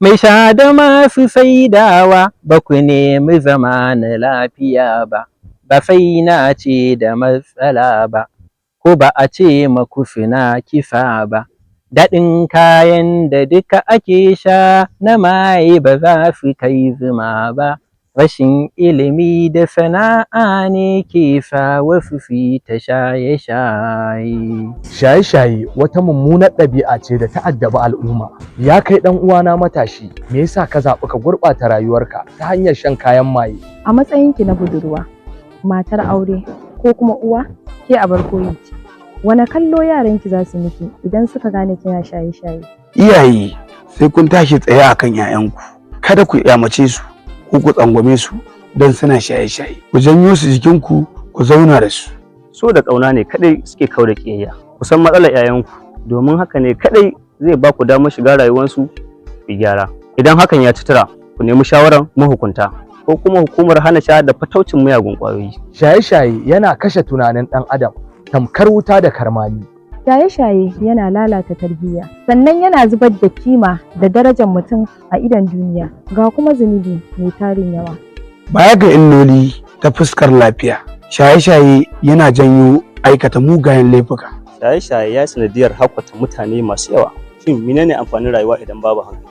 Mai sha da masu saidawa, ba ku nemi zama na lafiya ba, ba sai na ce da matsala ba, ko ba a ce maku suna kisa ba. Daɗin kayan da duka ake sha na maye ba za su kai zuma ba. Rashin ilimi da sana'a ne ke sa wasu su yi ta shaye-shaye. Shaye-shaye wata mummunar ɗabi'a ce da ta addabi al'umma. Ya kai ɗan uwana matashi, me yasa ka zaɓi ka gurɓata rayuwarka ta hanyar shan kayan maye? A matsayinki na budurwa, matar aure ko kuma uwa, ke abar koyi ce. Wane kallo yaranki za su miki idan suka gane kina shaye-shaye? Iyaye, sai kun tashi tsaye akan 'ya'yanku. Kada ku kyamace su ko ku tsangwame su don suna shaye-shaye. Ku janyo su jikinku, ku zauna da su. So da ƙauna ne kaɗai suke kau da ƙiyayya. Ku san matsalar 'ya'yanku, domin haka ne kaɗai zai ba ku damar shiga rayuwarsu ku gyara. Idan hakan ya ci tura, ku nemi shawarar mahukunta ko kuma hukumar hana sha da fataucin miyagun ƙwayoyi. Shaye-shaye yana kashe tunanin ɗan adam tamkar wuta da karmami. Shaye-shaye yana lalata tarbiyya, sannan yana zubar da kima da darajar mutum a idon duniya, ga kuma zunubi mai tarin yawa. Baya ga illoli ta fuskar lafiya, shaye-shaye yana janyo aikata mugayen laifuka. Shaye-shaye ya sanadiyar haukata mutane masu yawa. Shin menene amfanin rayuwa idan babu hankali?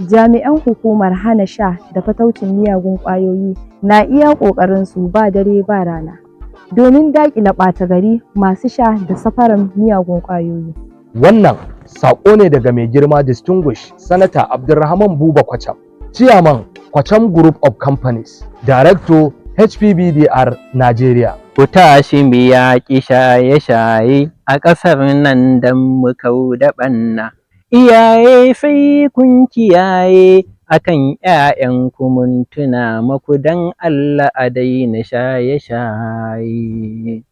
Jami'an hukumar hana sha da fataucin miyagun ƙwayoyi na iya ƙoƙarinsu ba dare ba rana domin daƙile ɓata gari masu sha da safarar miyagun ƙwayoyi. Wannan saƙo ne daga mai girma Distinguished Sanata Abdulrahman Buba Kwacham, Chairman, Kwacham Group of Companies, Director, HPBDR Nigeria. Ku tashi mu yaƙi shaye-shaye a ƙasar nan don mu kau da ɓanna. Iyaye, sai kun kiyaye akan ‘ya'yanku, mun tuna maku, don Allah a daina shaye-shaye.